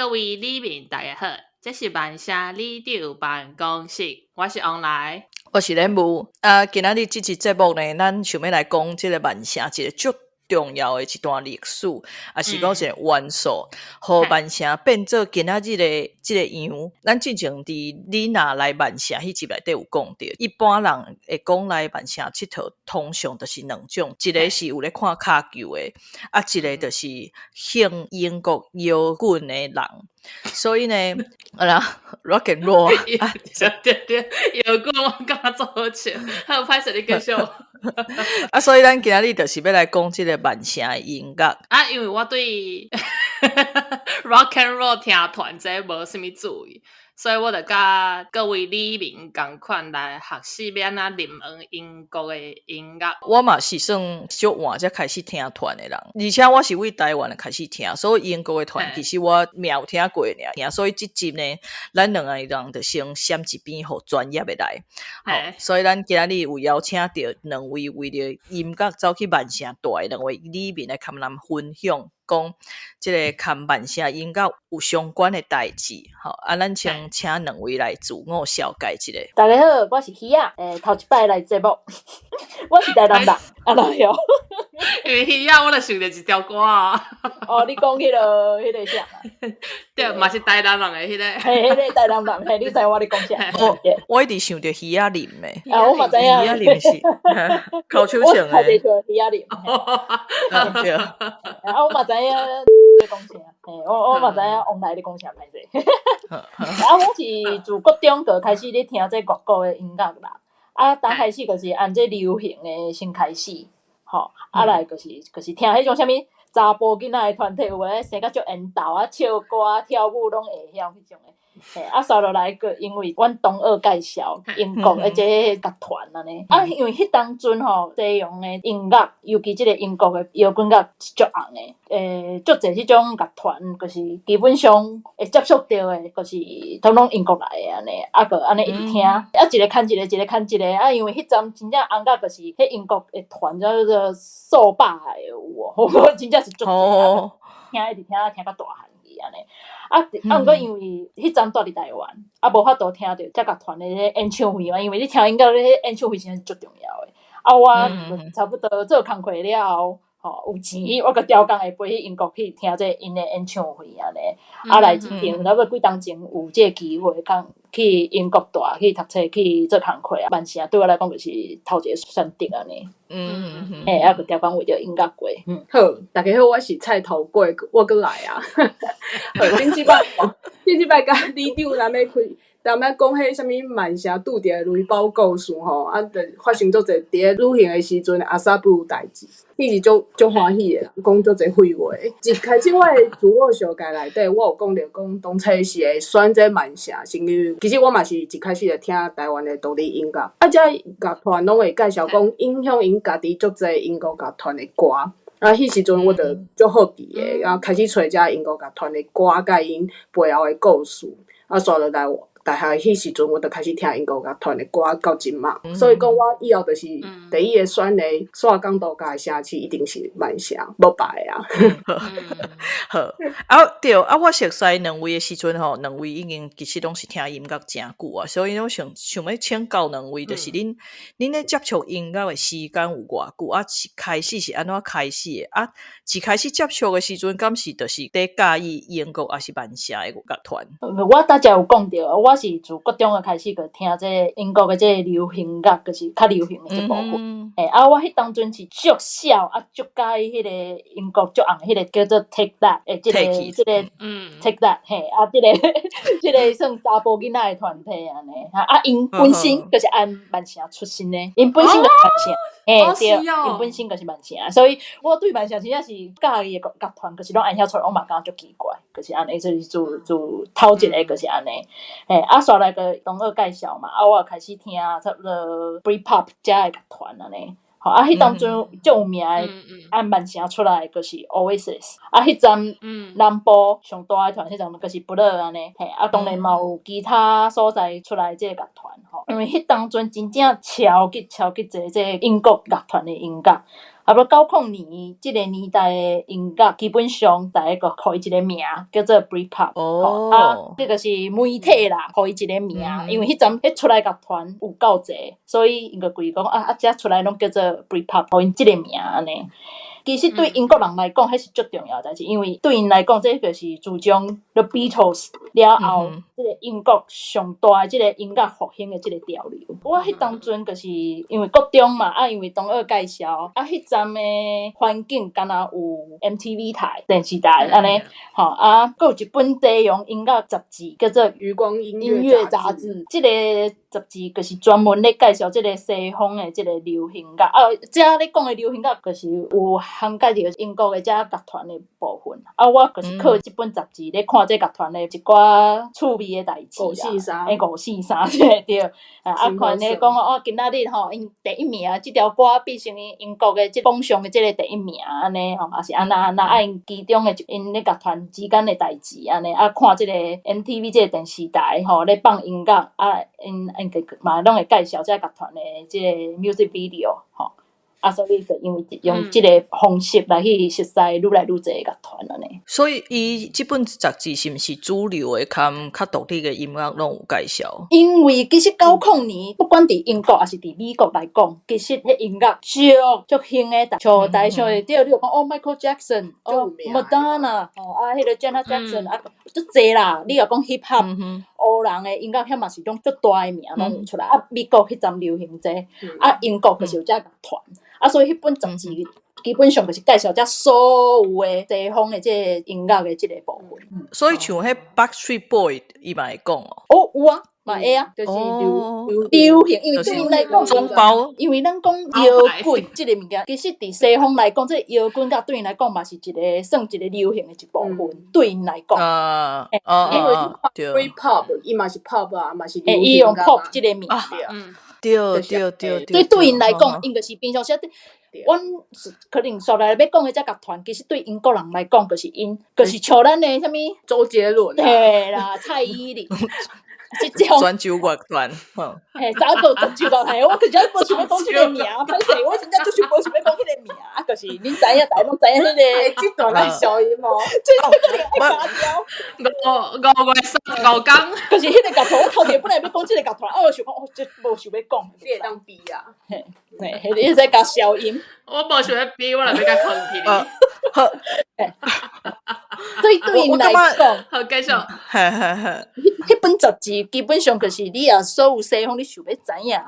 各位里民大家好，這是曼城里長辦公室，我是王來，我是連武。啊，今仔日這集節目呢，咱想欲來講這個曼城一個足重要的一段歷史，抑是講一個元素，予曼城變做今仔日的這個樣。咱進前佇你若來曼城彼集內底有講著，一般人會講來曼城𨑨迌，通常就是兩種，一個是有咧看跤球的，啊，一個就是興英國搖滾的人。所以呢，啊啦，rock and roll 啊，對對對，搖滾我感覺做好笑，好歹勢你繼續。啊，所以咱今仔日就是欲來講這個曼城的音樂。啊，因為我對 rock and roll 聽團這無啥物注意，所以我就佮各位里民仝款來學習欲按怎入門英國的音樂。我嘛是算小晚才開始聽團的人，而且我是為台灣開始聽，所以英國的團其實我沒有聽過爾。所以這集呢，咱兩個人就先閃一邊，予專業的來。好，所以咱今仔日有邀請著兩位為著音樂走去曼城蹛的兩位里民來共咱分享，講這個佮曼城音樂有相關的代誌。好，啊，咱先請兩位來自我紹介一下。大家好，我是魚仔，頭一擺來節目，我是台南人，啊來哦。因為魚仔，我就想著一條歌啊。哦，你講彼個啥？對，嘛是台南人的彼個。嘿，彼個台南人，嘿，你知我咧講啥？我一直想著魚仔林的。啊，我嘛知影。魚仔林是口手唱的。我頭一想魚仔林。對。啊，我嘛知影咧講啥，嘿，我嘛知影王來咧講啥歹勢。啊，我是自國中就開始咧聽這外國的音樂啦。啊，剛開始就是按這流行的先開始，吼，啊來就是聽彼種啥物查埔囡仔的團體，有無生甲足緣投啊，唱歌跳舞攏會曉彼種的。嘿，啊，紲落來閣因為阮同學介紹英國的這個樂團按呢，啊，因為彼當陣吼，西洋的音樂，尤其這個英國的搖滾樂是足紅的，足濟彼種樂團，就是基本上會接觸著的，就是統統英國來的按呢，啊，閣按呢一直聽，啊，一个牽一个，一个牽一个，啊，因為彼陣真正紅甲就是彼英國的團叫做數百个有無，真正是足濟，聽一直聽，聽甲大漢去按呢。啊啊，毋過因為彼陣蹛佇台灣，啊，無法度聽著這樂團的演唱會嘛，因為你聽音樂咧，演唱會真正是足重要的。啊，我差不多做工課了後，吼，有錢，我閣調工會飛去英國去聽這𪜶的演唱會按呢。啊，來一場，差不多幾冬前有這個機會，通去英國蹛去讀冊去做工課啊。曼城對我來講就是頭一個選擇按呢。嘿，啊，閣調工為著音樂過。嗯。好，大家好，我是菜頭粿，我閣來啊。好，頂一擺佮里長咱欲開，咱欲講彼啥物曼城拄著雷包故事吼，啊，就發生足濟佇咧旅行的時陣阿薩布代誌，彼是足足歡喜的啦，講足濟廢話。一開始我的自我紹介內底，我有講著講當初是會選擇曼城，是因為其實我嘛是一開始就聽台灣的獨立音樂，啊，這樂團攏會介紹講影響𪜶家己足濟英國樂團的歌。啊，彼時陣我就足好奇的，然後開始揣這英國樂團的歌，佮𪜶背後的故事，啊，紲落來大學彼時陣，我就開始聽英國樂團的歌到這馬。所以講，我以後就是第一個選的煞港度假的城市，一定是曼城，無別的啊。好，啊對，啊我熟似兩位的時陣吼，兩位已經其實攏是聽音樂誠久啊，所以我想想欲請教兩位，就是恁咧接觸音樂的時間有偌久？啊，是開始是按怎開始的？啊，一開始接觸的時陣，敢是就是佇佮意英國抑是曼城的樂團？我拄才有講著，我是自國中就開始就聽這個英國的這個流行樂，就是較流行的這部分。欸，啊，我彼當陣是足痟啊，足佮意彼個英國足紅彼個叫做 Take That 的這個這個Take That 嘿，啊，這個算查埔囡仔的團體按呢，啊，𪜶本身就是按曼城出身的，𪜶本身就是曼城，嘿，對，𪜶本身就是曼城，所以我對曼城真正是佮意的樂團，就是攏按遐出來，我嘛感覺足奇怪，就是按呢，就是自頭一個就是按呢，嘿，啊，紲來個同學介紹嘛，啊，我就開始聽差不多 Britpop 遮的樂團按呢。吼，啊，彼當陣足有名的，按曼城出來就是 Oasis，啊，彼陣南部上大的團，彼陣就是 Blur 按呢，嘿，啊，當然嘛有其他所在出來這個樂團吼，因為彼當陣真正超級超級濟這個英國樂團的音樂，啊，不90年這個年代的音樂，基本上大家就予伊一個名叫做 Britpop。啊，這個是媒體啦，予伊一個名，因為彼陣彼出來樂團有夠濟，所以𪜶就規講啊啊，這出來攏叫做 Britpop，予𪜶這個名按呢。其實對英國人來講，彼是足重要的代誌，因為對𪜶來講，這就是自從 The Beatles 了後，這個英國上大的這個音樂復興的這個潮流。我彼當陣就是因為國中嘛，啊，因為同學介紹，啊，彼陣的環境敢若有 MTV 台電視台按呢，吼，啊，閣有一本西洋音樂雜誌叫做《漁光音音樂雜誌》，這個雜誌就是專門咧介紹這個西方的這個流行樂。啊，這咧講的流行樂就是有涵蓋著英國的這樂團的部分。啊，我就是靠這本雜誌咧看這樂團的一寡趣味的代誌啦。欸，五四三這個對。啊，看咧講哦，今仔日吼，𪜶第一名，這條歌變成英國的這榜上的這個第一名按呢吼，也是按怎按怎，啊，𪜶其中的𪜶咧樂團之間的代誌按呢，啊，看這個 MTV 這個電視台吼咧放音樂，啊，𪜶𪜶嘛攏會介紹這樂團的這個 music video 吼。啊，所以就因為用這個方式來去熟似愈來愈濟樂團按呢。所以，伊這本雜誌是毋是主流的，較較獨立的音樂攏有介紹？因為其實90年，不管佇英國抑是佇美國來講，其實彼音樂足足興的，像大家想會著，你有講哦，Michael Jackson，哦，Madonna，哦，啊，彼個 Janet Jackson，啊，足濟啦。你若講 hip hop，黑人的音樂，遐嘛是種足大的名攏有出來。啊，美國彼陣流行這個，啊，英國就是有這樂團。啊，所以彼本雜誌基本上就是介紹這所有的西方的這個音樂的這個部分。所以像彼 Backstreet Boy 伊嘛會講哦。哦，有啊，嘛會啊，就是流流行，因為對𪜶來講，中包。因為咱講搖滾這個物件，其實佇西方來講，這個搖滾樂對𪜶來講嘛是一個算一個流行的一部分。對𪜶來講，因為 Britpop 伊嘛是 pop 啊，嘛是流行。伊用 pop 這個名。對對對對，所以對𪜶來講，𪜶就是平常時，阮可能紲來欲講的這樂團，其實對英國人來講，就是𪜶，就是像咱的啥物周杰倫，對啦，蔡依林。這種全球樂團，嘿，早就全球樂團，我其實無想欲講這個名，歹勢，我真正就是無想欲講彼個名，啊，就是恁知影，大家攏知影彼個，這段來消音哦，這個愛卡掉。五月35工，就是彼個樂團，我頭前本來欲講這個樂團，啊，我想講，哦，這無想欲講，你會當比啊？嘿，嘿，你會使共消音。我無想欲比，我來欲共囥起。好，所以對𪜶來講，好繼續。嘿嘿嘿，彼本雜誌基本上就是你啊，所有西方你想欲知影的，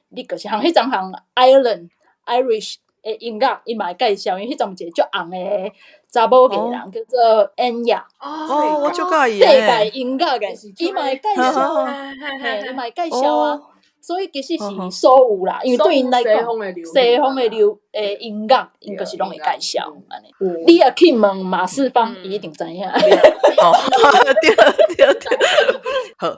你就是像彼陣像 Ireland Irish 的音樂，伊嘛會介紹，因為彼陣有一個足紅的查某藝人叫做 Enya。哦，我足佮意世界音樂的，伊嘛會介紹啊，嘿，伊嘛會介紹啊。所以其實是所有啦，因為對𪜶來講，西方的流的音樂，𪜶就是攏會介紹按呢。你若去問馬世芳，伊一定知影。哦，對對對，好，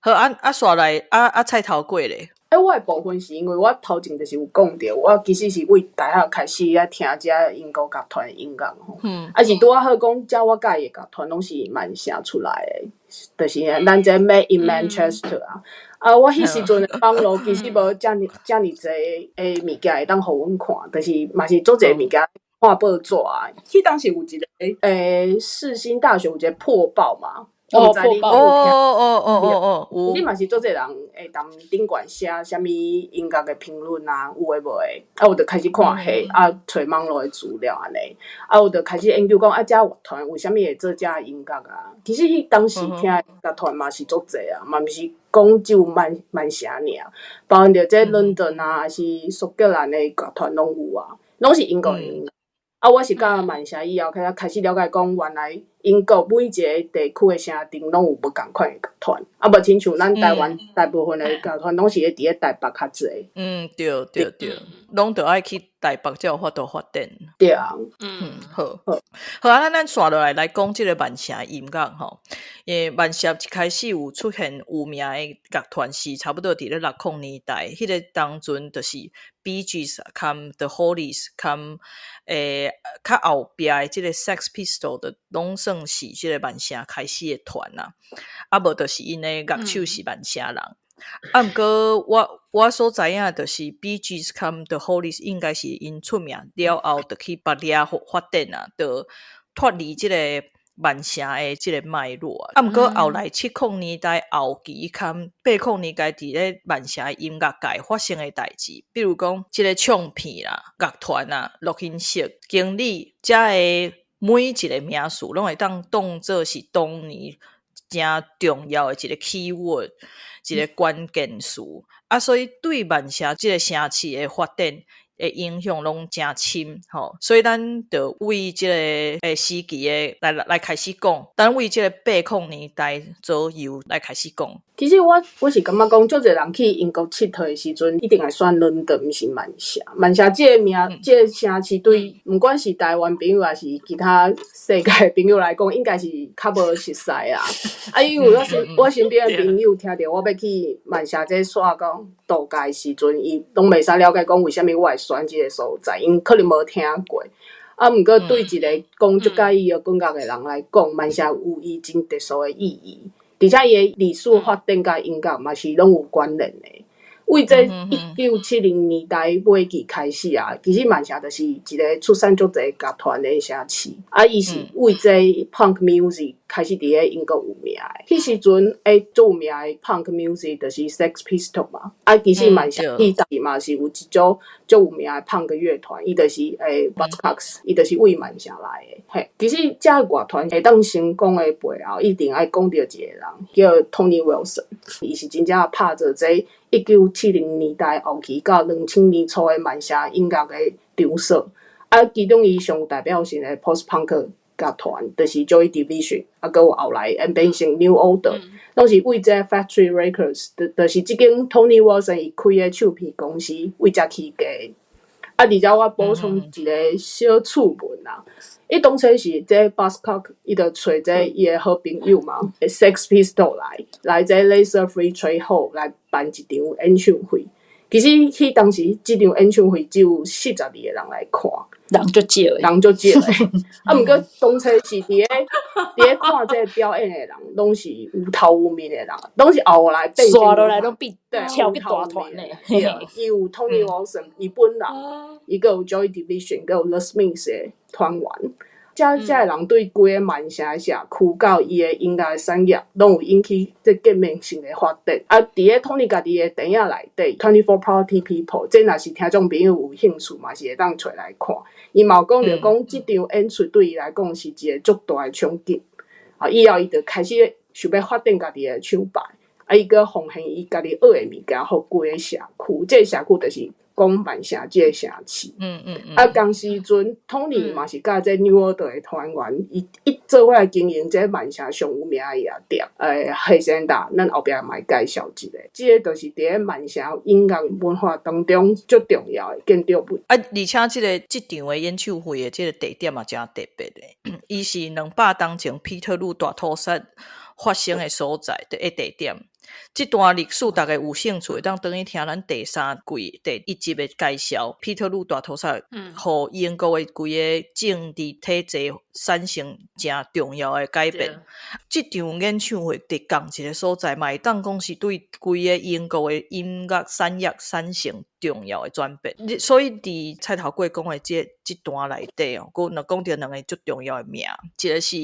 好啊啊，紲來啊啊，菜頭粿咧。欸，我的部分是因為我頭前就是有講著，我其實是為大學開始愛聽這英國樂團的音樂吼。啊是拄仔好講，遮我佮意的樂團攏是曼城出來的，就是咱這 Made in Manchester 啊。啊，我彼時陣的網路其實無遮爾遮爾濟的物件會當予阮看，就是嘛是足濟物件看報紙啊。彼當時有一個世新大學有一個破報嘛。哦，破報哦哦哦哦哦，你嘛是足濟人會當頂懸寫啥物音樂的評論啊，有的無的，啊，我就開始看彼，啊，揣網路的資料按呢，啊，我就開始研究講啊，這樂團為啥物會做這音樂啊？其實彼當時聽的樂團嘛是足濟啊，嘛毋是講只有曼曼城爾，包含著這倫敦啊，還是蘇格蘭的樂團攏有啊，攏是英國的音樂。啊，我是佮曼城以後，開始了解講，原來英國每一個地區的城鎮攏有無仝款的樂團，啊，無親像咱台灣大部分的樂團攏是咧佇咧台北較濟。嗯，對對對，攏著愛去台北才有法度發展。對啊，嗯，好，好啊，咱紲落來來講這個曼城音樂吼，因為曼城一開始有出現有名的樂團是差不多佇咧60年代，彼個當陣就是 Bee Gees 含 The Hollies 含較後壁的這個 Sex Pistols 的攏算是這個曼城開始的團啊，啊無就是𪜶的樂手是曼城人。啊，毋過我所知影就是 Bee Gees 佮 The Hollies 應該是𪜶出名了後，就去別遐發展啊，就脫離這个曼城的這个脈絡啊。啊，毋過後來70年代後期佮80年代佇咧曼城的音樂界發生的代誌，比如講這个唱片啦、樂團啊、錄音室、經理，遮的每一个名詞，攏會當當做是當年誠重要的一個 keyword，一個關鍵詞。啊，所以對曼城這个城市的發展的影響攏誠深吼，所以咱就為這个時期的來開始講，咱為這個80年代左右來開始講。其實我是感覺講，足濟人去英國𨑨迌的時陣，一定會選倫敦，毋是曼城。曼城這个名，這个城市對毋管是台灣朋友，抑是其他世界的朋友來講，應該是較無熟似啦。啊，因為我身邊的朋友聽著我欲去曼城這煞講度假的時陣，伊攏袂使了解講為啥物我會選這个所在，𪜶可能無聽過。啊，毋過對一個講足佮意搖滾樂的人來講，曼城有伊真特殊的意義。而且伊的歷史發展佮音樂嘛是攏有關聯的。為這1970年代尾期開始啊，其實曼城就是一个出產足濟樂團的城市。啊，伊是為這 punk music 開始佇咧英國有名的。彼時陣最有名的 punk music 就是 Sex Pistols 嘛。啊，其實曼城彼當時嘛是有一組足有名的 punk 樂團，伊就是Buzzcocks，伊就是為曼城來的。嘿，其實這樂團會當成功的背後，一定愛講著一個人，叫 Tony Wilson，伊是真正拍造這1970年代後期到2000年初的曼城音樂的場所。啊，其中伊上有代表性的 post punk 樂團，就是 Joy Division，啊，閣有後來演變成 New Order，攏是為這 Factory Records，就是這間 Tony Wilson 伊開的唱片公司為這起家。啊，而且我補充一个小趣聞啦，伊當初是這 Buzzcocks，伊就揣這伊的好朋友嘛，Sex Pistols 來這 Lesser Free Trade Hall 來辦一場演唱會。其實彼當時這場演唱會只有42個人來看，人足少的，人足少的。啊，毋過當初是佇咧看這个表演的人，攏是有頭有面的人，攏是後來變煞落來攏變超級大團的。對，伊有 Tony Wilson 伊本人，伊閣有 Joy Division，閣有 The Smiths 的團員。遮的人對規个曼城的社區到伊的音樂產業，攏有引起這革命性的發展。啊，佇咧 Tony 家己的電影內底，24 Party People，這若是聽眾朋友有興趣，嘛是會當揣來看。伊嘛有講著講，這場演出對伊來講是一個足大的衝擊。啊，以後伊就開始想欲發展家己的廠牌。啊，伊閣奉獻伊家己學的物件，予規个社區。這个社區就是講曼城這個城市。啊，仝時陣，Tony 嘛是佮這 New Order 的團員，伊一做伙來經營這曼城上有名的夜店，Haçienda，咱後壁嘛會介紹一下。這个就是佇咧曼城音樂文化當中足重要的建築物。啊，而且這場的演唱會的這个地點嘛誠特別的，伊是200冬前彼特魯大屠殺發生的所在的地點。這段歷史，大家有興趣會當轉去聽咱第三季第一集的介紹。彼特魯大屠殺，予英國的規個政治體制產生誠重要的改變。這場演唱會佇仝一个所在，嘛會當講是對規个英國的音樂產業產生重要的轉變。所以佇菜頭粿講的這段內底哦，閣若講著兩个足重要的名，一个是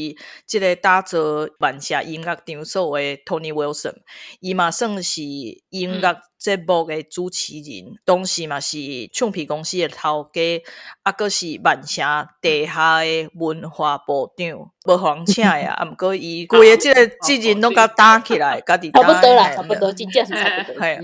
這个打造曼城音樂場所的 Tony Wilson，伊嘛算是音樂節目的主持人，同時嘛是唱片公司的頭家，啊，閣是曼城地下的文化部長，無予人請的啊，啊，毋過伊規个這个責任攏共擔起來，家己差不多啦，差不多，真正是差不多。嘿，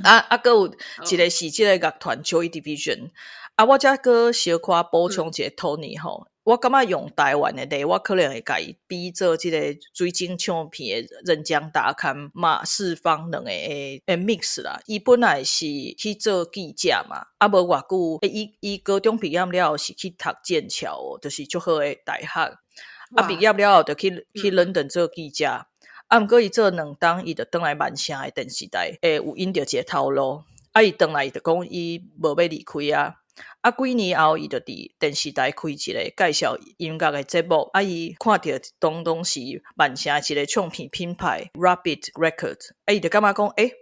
啊啊，閣有一个是這个樂團 Joy Division，啊，我遮閣小可補充一个 Tony 吼。我感覺用台灣的例，我可能會共伊比做這个水晶唱片的任江達佮馬世芳兩个的 mix 啦。伊本來是去做記者嘛，啊無偌久，伊高中畢業了後是去讀劍橋，就是足好的大學。啊，畢業了後就去倫敦做記者。啊，毋過伊做2冬，伊就轉來曼城的電視台，有𪜶著一个頭路。啊，伊轉來伊就講伊無欲離開啊。啊，幾年後，伊就佇電視台開一個介紹音樂的節目。啊，伊看著當當時曼城一個唱片品牌 Rabbit Records，啊，伊就感覺講，欸，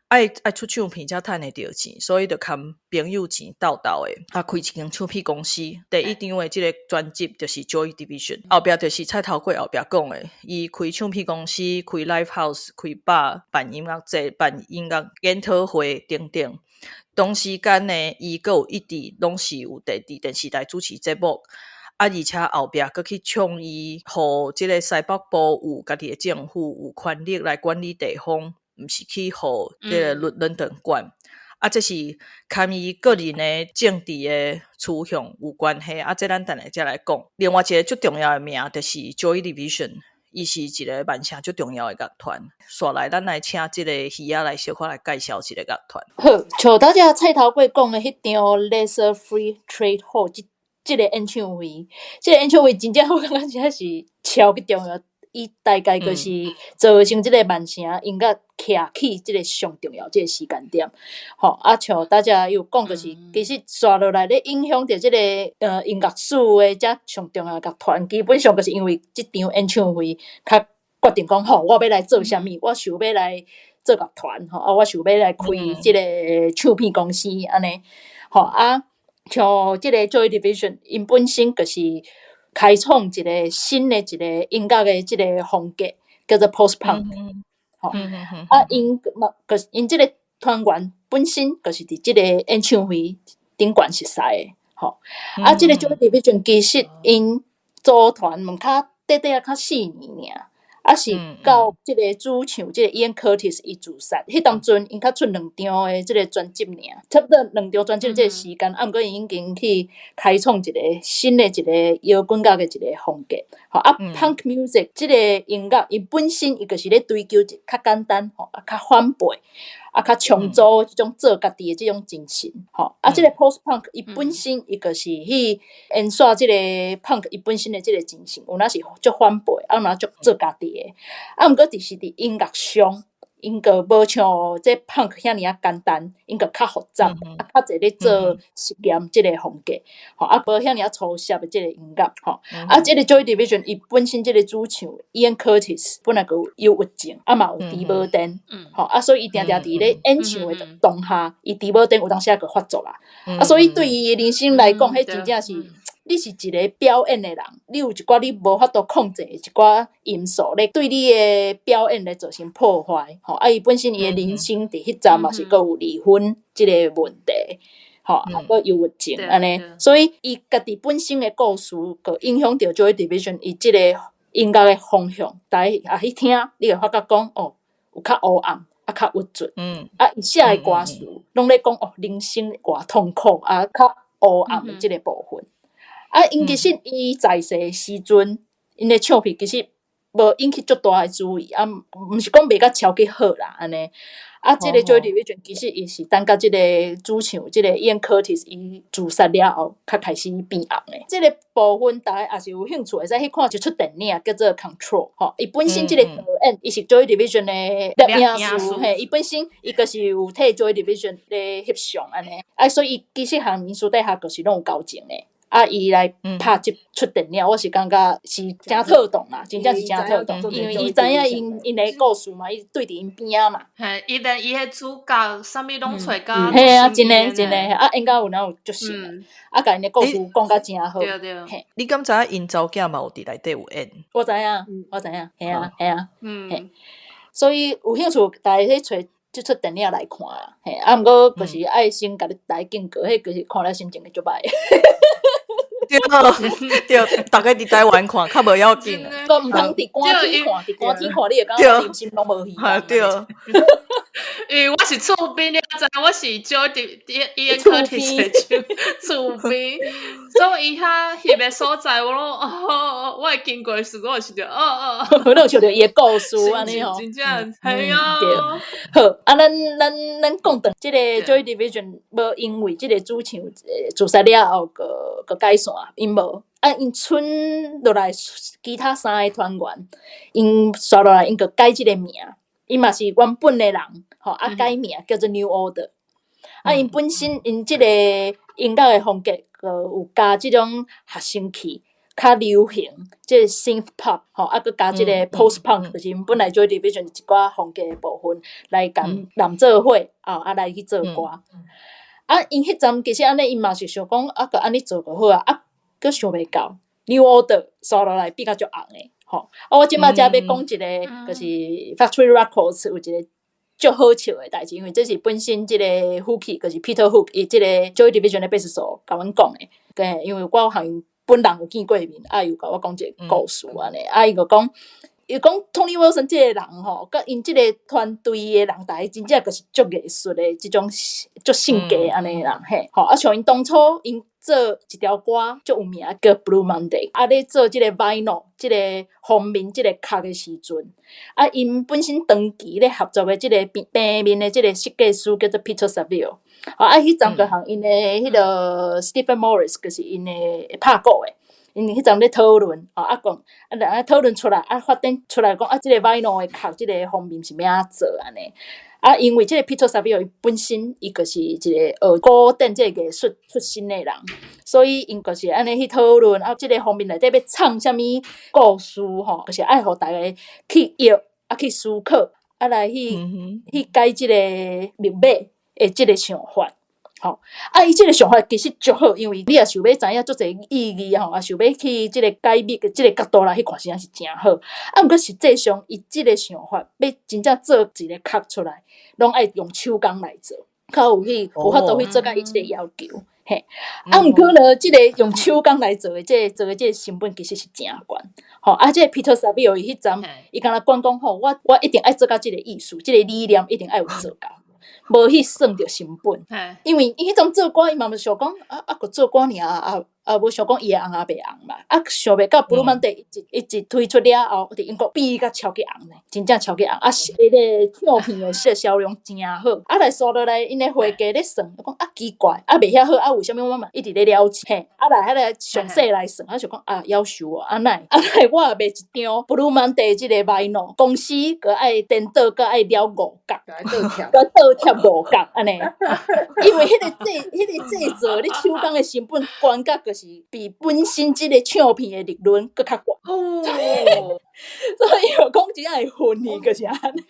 愛出唱片才趁會著錢，所以就崁朋友錢鬥鬥的，啊，開一間唱片公司。第一張的這个專輯就是 Joy Division，後壁就是菜頭粿後壁講的，伊開唱片公司、開 live house、開 bar、辦音樂節、辦音樂研討會等等。同時間呢，伊閣有一直攏是有佇電視台主持節目，啊，而且後壁閣去倡議，予這个西北部有家己的政府，有權力來管理地方，毋是去予這个倫敦管。啊，這是佮伊個人的政治的取向有關係。啊，這咱等下才來講。另外一个足重要的名就是 Joy Division，伊是一个曼城足重要的樂團。紲來，咱來請這个魚仔來小可來介紹這个樂團。好，像拄才菜頭粿講的彼場 Lesser Free Trade Hall 這个演唱會，這个演唱會真正我感覺真正是超級重要。伊大概就是造成這个曼城音樂徛起這个上重要這个時間點。吼，啊，像拄才有講，就是其實紲落來咧影響著這个音樂史的遮上重要樂團，基本上就是因為這場演唱會較決定講，吼，我欲來做啥物，我想欲來做樂團，吼，啊，我想欲來開這个唱片公司按呢，吼，啊，像這个 Joy Division，𪜶本身就是開創一個新的一個音樂的這個風格，叫做 Post Punk。吼，啊，𪜶嘛，就是𪜶這个團員本身就是佇這個演唱會頂懸熟似的，吼。啊，這个 Joy Division 其實𪜶組團毋較短短仔較4年爾，啊是到這个主唱這个 Ian Curtis 伊自殺，彼當陣𪜶較出兩張的這个專輯爾，差不多兩張專輯這个時間，啊，毋過𪜶已經去開創一個新的一個搖滾樂的一個風格，吼，啊，Punk music 這个音樂，伊本身伊就是咧追求一較簡單，吼，啊，較反背，啊，較創造這種做家己的這種精神，吼，啊，這个 Post Punk 伊本身伊就是去延續這个 Punk 伊本身的這个精神，有哪是足反背，啊，有哪足做家己的，啊，毋過就是佇音樂上，𪜶閣無像這 Punk 遐爾仔簡單，𪜶閣較複雜，啊，較濟咧做實驗這个風格，吼，啊，無遐爾仔粗澀的這个音樂，吼，啊，這个 Joy Division 伊本身這个主唱 Ian Curtis 本來就有憂鬱症，啊嘛有除毛癲，吼，啊，所以伊定定佇咧演唱的當下，伊除毛癲有當時仔就發作啦，啊，所以對伊的人生來講，彼真正是，你是一个表演的人，你有一寡你無法度控制的一寡因素咧，對你的表演咧造成破壞，吼，啊，伊本身伊的人生佇彼陣嘛是閣有離婚這个問題，吼，啊，閣憂鬱症按呢，所以伊家己本身的故事，閣影響著 Joy Division 伊這個音樂的方向，逐家啊去聽，你會發覺講，哦，有較烏暗，啊，較鬱卒，啊，伊寫的歌詞攏咧講，哦，人生偌痛苦，啊，較烏暗的這个部分。啊，𪜶其實伊在世的時陣，𪜶的唱片其實無引起足大的注意，啊，毋是講賣甲超級好啦，按呢。啊，這个 Joy Division 其實伊是等甲這個主唱這个 Ian Curtis 伊自殺了後，較開始變紅的。這个部分逐家也是有興趣，會使去看一齣電影叫做《Control》吼。伊本身這个導演伊是 Joy Division 的攝影師，嘿，伊本身伊就是有替 Joy Division 咧翕相按呢。啊，所以伊其實和𪜶私底下就是攏有交情的。啊，伊來拍這齣電影，我是感覺是誠妥當啦，真正是誠妥當，因為伊知影𪜶的故事嘛，伊對佇𪜶邊仔嘛。嘿，伊連伊彼主角啥物攏揣甲嘿啊，真的真的，啊，演甲有哪有足像的，啊，共𪜶的故事講甲誠好。對對。嘿，你敢知影𪜶查某囝嘛有佇內底有演？我知影，我知影，嘿啊，嘿啊，嘿。所以有興趣，逐家去揣這齣電影來看啦，嘿，啊，毋過就是愛先共你大家警告，彼就是看了心情會足䆀。對對，逐家佇台灣看較無要緊。閣毋通佇寒天看，佇寒天看你會感覺人心攏無去。對。因為我是厝邊，你知我是 Joy Ian Curtis 的厝邊，所以伊遐翕的所在，我攏哦，我會經過的時陣，我是著哦哦。你有想著伊的故事按呢吼？真正係啊。對。好，啊，咱講轉這个 Joy Division 無因為這个主唱自殺了後，閣閣解散，𪜶無。啊，𪜶賰落來其他三个團員，𪜶紲落來，𪜶閣改這个名，𪜶嘛是原本的人，吼，啊，改名叫做 New Order。啊，𪜶本身𪜶這個音樂的風格，閣有加這種合成器，較流行，這個 synth pop 吼，啊，閣加這個 post punk，就是𪜶本來 Joy Division 一寡風格的部分來共攬做伙，啊，啊來去做歌。啊，𪜶彼陣其實按呢，𪜶嘛是想講，啊，閣按呢做就好啊，啊，閣想袂到 New Order 煞落來變甲足紅的，吼。啊，我這擺才欲講一個，就是 Factory Records 有一個足好笑的代誌，因為這是本身這個 Hooky，就是 Peter Hook，伊這個 Joy Division 的貝斯手共阮講的，對，因為我有予𪜶本人有見過面，啊，伊有共我講一個故事按呢，啊，伊就講，伊講 Tony Wilson 這個人吼，佮𪜶這個團隊的人，逐家真正就是足藝術的這種足性格按呢人嘿，吼，啊，像𪜶當初𪜶做一條歌足有名叫 Blue Monday，啊，咧做這個 vinyl 這個封面這個殼的時陣，啊，𪜶本身長期咧合作的這個平面的這個設計師叫做 Peter Saville，啊，彼陣就和𪜶的彼個 Stephen Morris 就是𪜶的拍鼓的。𪜶彼陣咧討論，啊講，啊人啊討論出來，啊發展出來講，啊這個 vinyl 的殼，這個封面是欲按怎做按呢？啊，因為這個 Peter Saville 伊本身伊就是一個學古典這個藝術出身的人，所以𪜶就是按呢去討論，啊這個封面內底欲藏啥物故事吼，就是愛予逐家去憶，啊去思考，啊來去去解這個密碼的這個想法。吼，啊，伊這個想法其實足好，因為你若想欲知影足濟意義吼，啊，想欲去這個解密的這個角度來去看，實在是誠好。啊，毋過實際上，伊這個想法欲真正做一個殼出來，攏愛用手工來做，較有去有法度去做甲伊這個要求。嘿，啊，毋過呢，這個用手工來做的，這個做的這個成本其實是誠懸。吼，啊，這個 Peter Saville 伊彼陣，伊敢若管講吼，我一定愛做到這個意思，這個理念一定愛有做到。無去算著成本，因為伊彼陣做歌，伊嘛毋是想講啊啊，閣做歌爾啊啊，無想講伊會紅抑袂紅嘛。啊，想袂到 Blue Monday 一推出了後，佇英國變甲超級紅呢，真正超級紅。啊，彼個唱片的銷量誠好。啊，來煞落來，𪜶的會計咧算，講啊奇怪，啊袂遐好，啊為啥物我嘛一直咧了錢？啊來彼個詳細來算，啊想講啊夭壽哦，啊哪會啊哪會我也賣一張 Blue Monday 這個 vinyl，公司閣愛顛倒，閣愛了五角，閣倒貼五角按呢。因為彼個製作，你手工的成本懸甲就是比本身這個唱片的利潤閣較懸。所以就講真正會分去，就是按呢。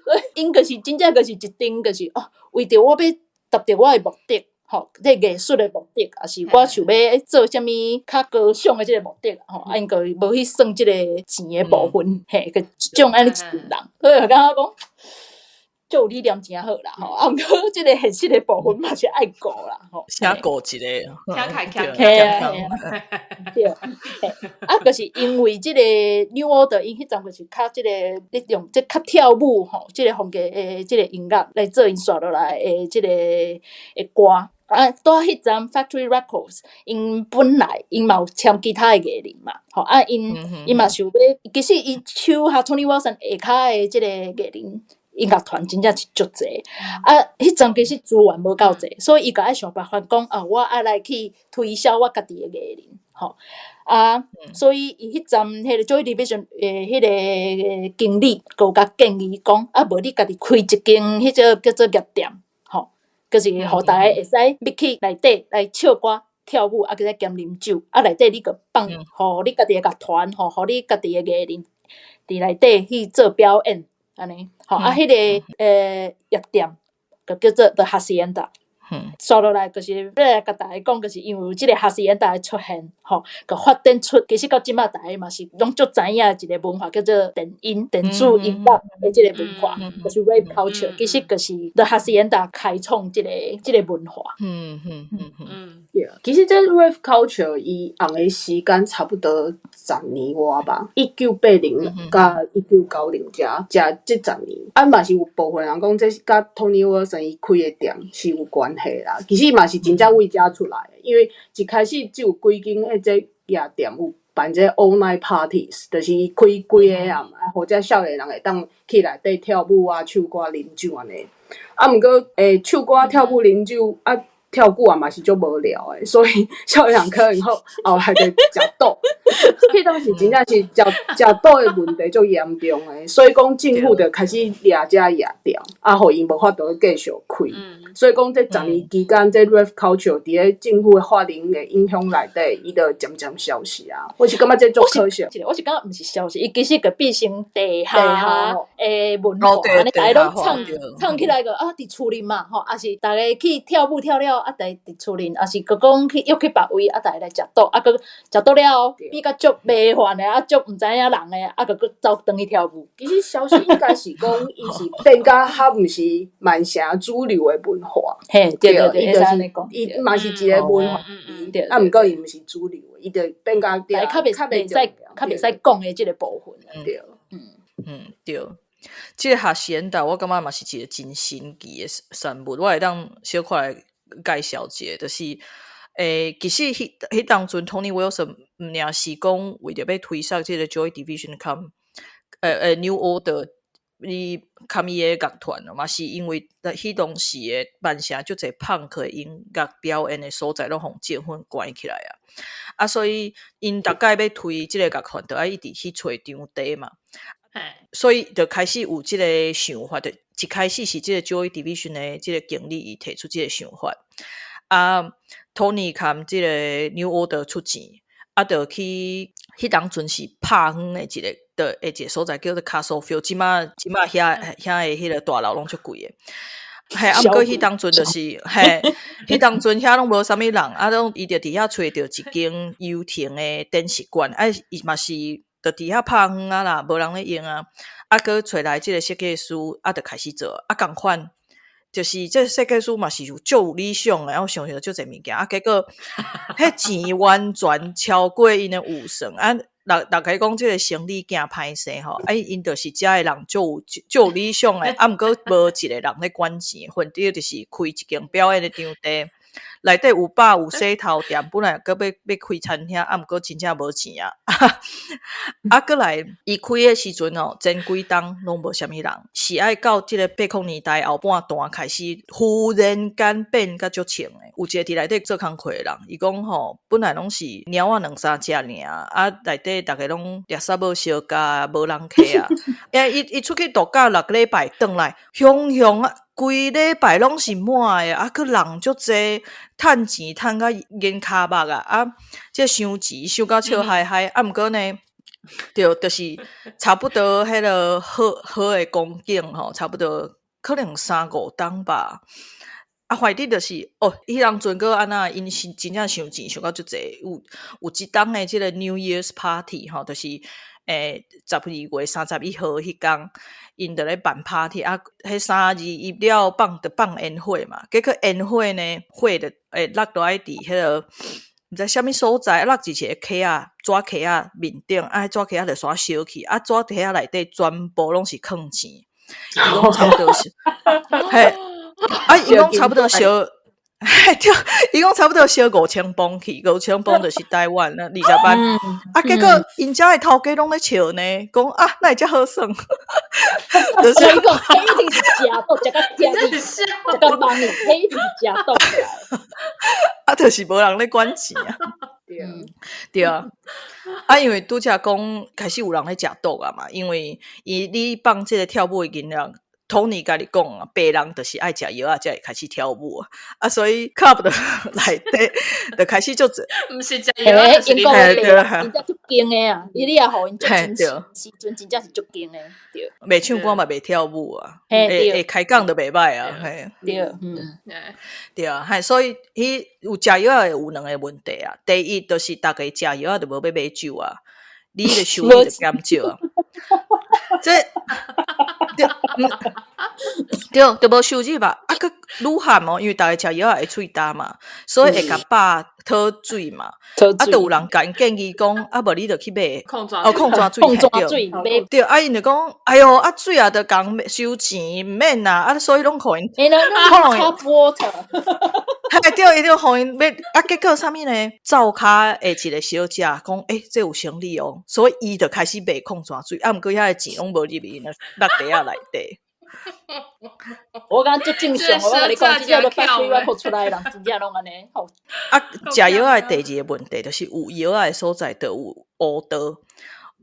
所以𪜶就是真正就是一定就是哦，為著我欲達著我的目的，吼，這個藝術的目的，抑是我想欲做啥物較高尚的這個目的，吼，啊，𪜶就無去算這個錢的部分，嘿，就這種按呢一群人，所以就感覺講，足有理念誠好啦，吼，啊，毋過這個現實的部分嘛是愛顧啦，吼。先顧一個，聽起來嘿啊，對，啊，就是因為這個 New Order，𪜶彼陣就是較這個咧用這較跳舞吼，這個風格的這個音樂來做𪜶煞落來的這個的歌。啊，拄仔彼陣 Factory Records，𪜶本來𪜶嘛有簽其他的藝人嘛，吼啊，𪜶嘛想欲，其實伊手下 Tony Wilson 下跤的這個藝人。音樂團真正是足濟，啊，彼陣其實資源無夠濟，所以伊就愛想辦法講啊，我愛來去推銷我家己的藝人，吼，啊，所以伊彼陣彼個 Joy Division 的彼個經理，閣有共建議講，啊，無你家己開一間彼個叫做夜店，吼，就是予逐家會使入去內底來唱歌、跳舞，啊，閣再兼啉酒，啊，內底你閣放，予你家己的樂團，吼，予你家己的藝人佇內底去做表演。按呢，吼啊，彼個夜店就叫做 The Hacienda。煞落來就是欲來共大家講，就是因為有這個 Hacienda 的出現，吼，就發展出其實到這馬逐家嘛是攏足知影一個文化，叫做電音、電子音樂的這個文化，就是 rave culture。其實就是 The Hacienda 開創這個文化。對，其實這 rave culture 伊紅的時間差不多十年外吧，1980佮1990遮遮這十年，啊嘛是有部分人講這是佮 Tony Wilson 伊開的店是有關係啦。其實嘛是真正為遮出來的，因為一開始只有幾間彼這夜店有辦這 all night parties，就是伊開規个暗，啊，予這少年人會當去內底跳舞啊、唱歌、啉酒按呢。啊，毋過唱歌、跳舞、啉酒啊。跳久啊嘛是足無聊的，所以少年人可能好後來就食毒。彼當時真正是食食毒的問題足嚴重的，所以講政府就開始掠這夜店，啊，予𪜶無法度繼續開。所以講這10年期間，這 rave culture 佇咧政府的法令的影響內底，伊就漸漸消失啊。我是感覺這足可惜。我是感覺毋是消失，伊其實就變成地下的文化，按呢逐家攏唱唱起來個啊，佇厝裡嘛吼，抑是逐家去跳舞跳了啊，逐家佇厝裡，抑是閣講去約去別位啊，逐家來食毒，啊，閣食毒了後變甲足麻煩的，啊，足毋知影人的，啊，閣閣走轉去跳舞。其實消失應該是講，伊是變甲較毋是曼城主流的文化。嘿，對對對，伊就是伊嘛是一個文化，啊，毋過伊毋是主流的，伊就變甲較較袂使講的這個部分。對，嗯嗯對。這個哈時代，我感覺嘛是一個真神奇的產物。我會當小可來介紹一下，就是，其實彼當陣 Tony Wilson 毋爾是講為著欲推捒這個 Joy Division 佮New Order 伊含伊的樂團嘛是因為彼當時的曼城足濟 punk 的音樂表演的所在攏予政府關起來啊，啊，所以𪜶逐擺欲推這個樂團，就愛一直去揣場地嘛。所以就開始有這個想法，就一開始是這個 Joy Division 的這個經理伊提出這個想法，啊，Tony 含這個 New Order 出錢，啊，就去彼當陣是拍遠的一個的一個所在叫做 Castle Field，這馬遐的彼個大樓攏足貴的。嘿，啊，毋過彼當陣就是，嘿，彼當陣遐攏無啥物人，啊，攏伊就佇遐揣著一間遊艇的展示館，啊，伊嘛是。就佇遐拍遠啊啦，無人咧用啊，啊，閣揣來這個設計師，啊，就開始做，啊，仝款，就是這設計師嘛是有足有理想的，我相信足濟物件，啊，結果彼錢完全超過𪜶的預算，啊，逐家講這個生意行歹勢吼，啊，𪜶就是遮的人足有理想的，啊，毋過無一個人咧管錢，反正就是開一間表演的場地。內底有吧有洗頭店，本來閣欲開餐廳，啊，毋過真正無錢啊。啊，閣來伊開的時陣吼，前幾冬攏無啥物人，是愛到這個80年代後半段開始，忽然間變甲足衝的。有一個佇內底做工課的人，伊講吼，本來攏是貓仔兩三隻爾，啊，內底逐家攏掠捒無相共，無人客啊。欸，伊出去度假6禮拜，轉來，雄雄啊！規禮拜攏是滿的，啊，閣人足濟，趁錢趁甲眼跤目啊！啊，這收錢收甲笑嗨嗨，啊，毋過呢，對，就是差不多彼個好好的光景吼，差不多可能三五冬吧。啊，反正就是哦，彼當陣閣按怎，𪜶是真正收錢收甲足濟，有一冬的這個 New Year's Party 吼，就是12月31號彼工，𪜶就咧辦 party 啊，彼3、2、1了放就放煙火嘛，結果煙火呢，火就會落落來佇彼個毋知啥物所在，落佇一個溪仔，紙溪仔面頂，啊，紙溪仔就煞燒去，啊，紙溪仔內底全部攏是囥錢，伊講差不多是，嘿，啊，伊講差不多燒。對，伊講差不多燒5000磅去，5000磅就是台灣啦，20萬。啊，結果𪜶遮的頭家攏咧笑呢，講啊，哪會遮好耍？就是伊講，彼一定是食毒，食甲忝，食甲茫去，彼一定是食毒起來。啊，就是無人咧管錢啊。對啊，啊，因為拄才講開始有人咧食毒啊嘛，因為伊你放這個跳舞的囡仔。Tony 家己講啊，白人就是愛食藥仔，才會開始跳舞啊，啊，所以差不多內底就開始就毋是食藥，英國的白人真正足堅的啊，伊你也予𪜶足真時陣真正是足堅的，對。袂唱歌嘛，袂跳舞啊，會開講就袂䆀啊，嘿。對，嗯，對啊，嘿，所以彼有食藥仔有兩個問題啊，第一就是逐家食藥仔就無欲買酒啊，你的收入就減少啊。這對，對，就無收入吧。啊，閣愈含哦，因為逐家食藥仔會喙焦嘛，所以會共飽討水嘛。啊，就有人共𪜶建議講，啊，無你就去買礦哦，礦泉水，礦泉水，對，啊，𪜶就講，哎喲，啊，水也著共收錢，毋免啦，啊，所以攏予𪜶， tap water，嘿，對，伊就予𪜶買，啊，結果啥物呢？灶跤的一個小姐講，欸，這有生理哦，所以伊就開始賣礦泉水，啊，毋過遐个錢攏無入去𪜶的落袋仔內底。我感覺足正常，我共你講，真正都 Factory Records 出來的人，真正攏按呢。啊，食藥仔的第二個問題就是有藥仔的所在，就有烏道，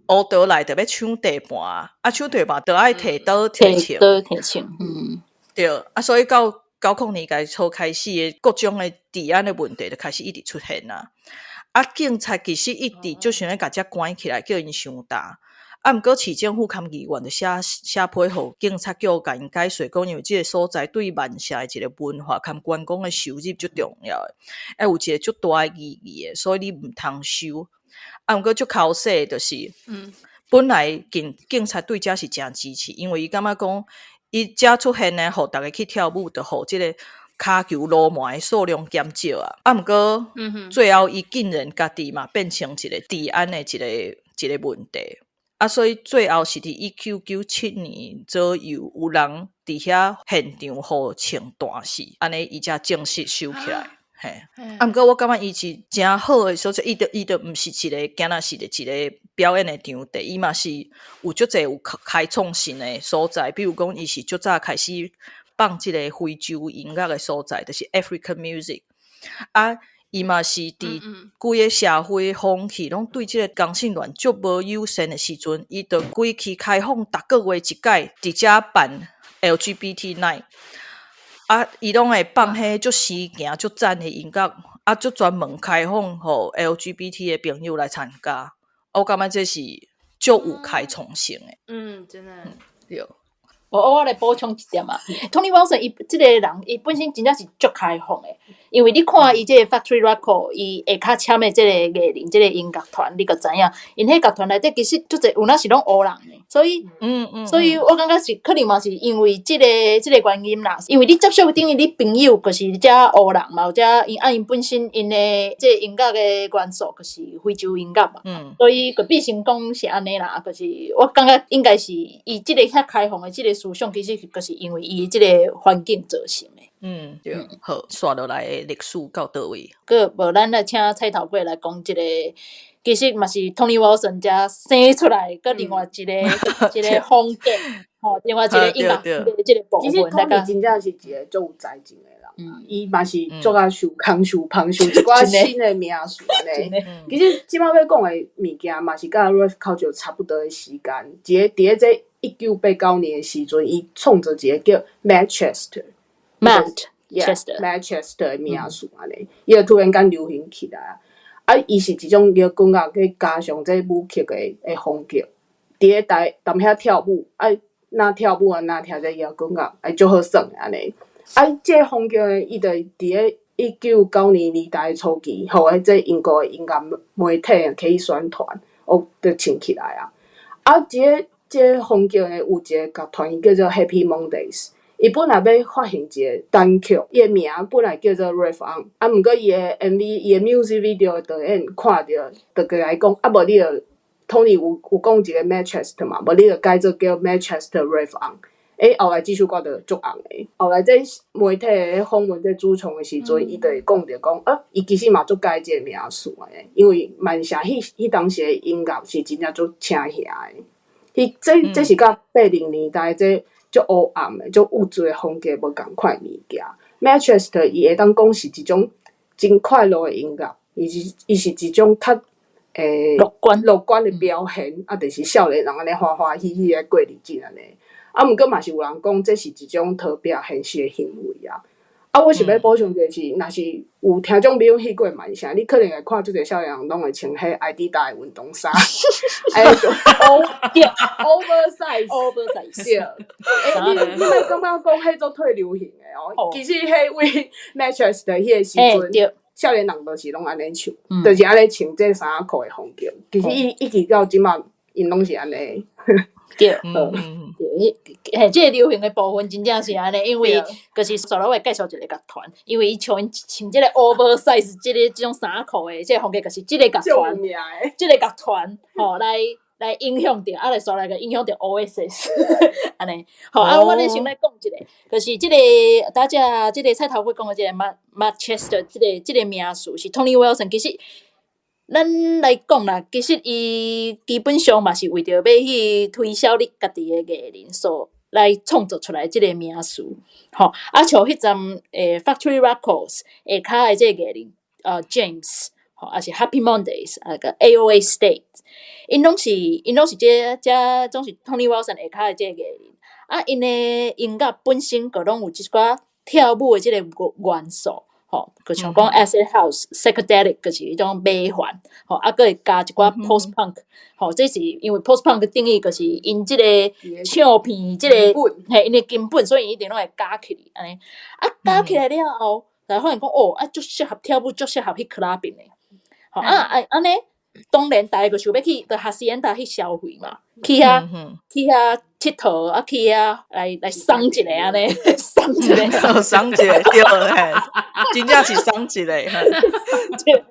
烏道來就欲搶地盤，啊，搶地盤就愛提刀提槍，刀提槍，嗯，對，啊，所以到90年代初開始的各種的治安的問題就開始一直出現啊。啊，警察其實一直就想欲共遮關起來，叫𪜶傷重。啊，毋過市政府兼議員就寫寫批予警察局，共𪜶解說講，因為這个所在對曼城的一個文化兼觀光的收入足重要的，愛有一個足大的意義的，所以你毋通收。啊，毋過足剾洗的就是，本來警察對這是誠支持，因為伊感覺講，伊遮出現呢，予逐家去跳舞，就予這个跤球流氓的數量減少啊。啊，毋過最後伊竟然家己嘛變成一個治安的一個問題。啊，所以最後是佇1997年左右，有人佇遐現場予銃彈死，按呢伊才正式收起來。嘿，啊，毋過我感覺伊是誠好的所在，伊就毋是一個敢若是一個表演的場地，伊嘛是有足濟有開創性的所在，比如講，伊是足早開始放這个非洲音樂的所在，就是 African music。啊，伊嘛是佇規个社會風氣攏對這个同性戀足無友善的時陣，伊就規氣開放，逐个月一擺佇遮辦 LGBT night。啊，伊攏會放彼足時行、足讚的音樂，啊，足專門開放予 LGBT 的朋友來參加。我感覺這是足有開創性的。嗯，真的。對。我來補充一點啊，Tony Wilson 伊這个人，伊本身真正是足開放的，因為你看伊這个 Factory Record，伊下跤簽的這个藝人，這个音樂團，你就知影，𪜶彼樂團內底其實足濟有哪是攏黑人的，所以，所以我感覺是可能嘛是因為這个原因啦，因為你接觸等於你朋友就是遮黑人嘛，或者𪜶啊𪜶本身𪜶的這个音樂的元素就是非洲音樂嘛，所以就變成講是按呢啦，就是我感覺應該是伊這个遐開放的這个思想，其實就是因為伊這个環境造成的。嗯，對，好，紲落來的歷史到佗位？閣無咱來請菜頭粿來講這个，其實嘛是 Tony Wilson 才生出來，閣另外一個風格，吼，另外一個音樂的這个部分。其實 Tony 真正是一個足有才情的人，伊嘛是足愛想空想芳想一寡新的名詞按呢。其實這擺欲講的物件嘛是佮 Rave Culture 差不多的時間，佇咧這1989年的時陣，伊創造一個叫 Madchester。 Madchester， Madchester 的名詞按呢，伊就突然間流行起來。啊，伊是一種搖滾樂去加上這舞曲的風格，佇咧台踮遐跳舞，啊，若跳舞啊，若聽這搖滾樂，會足好耍的按呢。啊，這个風格呢，伊就佇咧1990年代初期，予彼這英國的音樂媒體去宣傳，哦，就穿起來啊。啊，這个風格呢，有一个樂團，伊叫做 Happy Mondays。伊本來欲發行一个單曲，伊的名本來叫做 Rave On，啊，毋過伊的 MV，伊的 music video 的導演看著，就過來講，啊，無你就 Tony 有講一个 Madchester 嘛，無你就改做叫 Madchester Rave On。欸，後來這首歌就足紅的。後來這媒體咧訪問這主創的時陣，伊就會講著講，啊，伊其實嘛足佮意這个名詞的，因為曼城彼當時的音樂是真正足請遐的。彼這是佮80年代這足黑暗的、足鬱卒的風格無仝款的物件。Madchester 伊會當講是一種真快樂的音樂，伊是一種較樂觀樂觀的表現，啊，就是少年人按呢歡歡喜喜的過日子按呢。啊，毋過嘛是有人講，這是一種逃避現實的行為啊。啊，我想欲補充一個是，若是有聽眾朋友去過曼城，你可能會看足濟少年人攏會穿彼愛迪達的運動衫，哎，就 oversize oversize 對。欸，你莫感覺講彼足退流行的哦，其實彼位 Madchester 彼个時陣，少年人就是攏按呢穿，就是按呢穿這衫仔褲的風格。其實伊一直到這馬，𪜶攏是按呢。對，對，嘿，這个流行的部分真正是按呢，因為就是紲落會介紹一个樂團，因為伊像𪜶穿這个 oversize 這个這種衫褲的這个風格，就是這个樂團，這个樂團吼來影響著，啊來紲來個影響著 Oasis，按呢，好，啊，我咧先來講一下，就是這个拄才這个菜頭粿講的這个 Madchester 這个名詞是 Tony Wilson，其實咱來講啦，其實伊基本上嘛是為著欲去推銷你家己的藝人，所來創造出來這个名詞。吼，啊，像彼陣Factory Records 下跤的這个藝人，James，吼，抑是 Happy Mondays，啊個 AOA State，𪜶攏是這總是 Tony Wilson 下跤的這个藝人。啊，𪜶的音樂本身就攏有一寡跳舞的這个元素。吼，就像講 acid house、psychedelic，就是彼種迷幻，吼，啊，閣會加一寡 post punk，吼，這是因為 post punk 的定義就是𪜶這个唱片這个嘿，𪜶的根本，所以一定攏會加起來按呢。啊，加起來了後，才發現講哦，啊，足適合跳舞，足適合去 clubbing 的。吼，啊啊按呢，當然逐家就想欲去到 Hacienda 去消費嘛，去遐𨑨迌，啊去遐來爽一下按呢，爽一下，爽一下，對，嘿，真正是爽一下，對，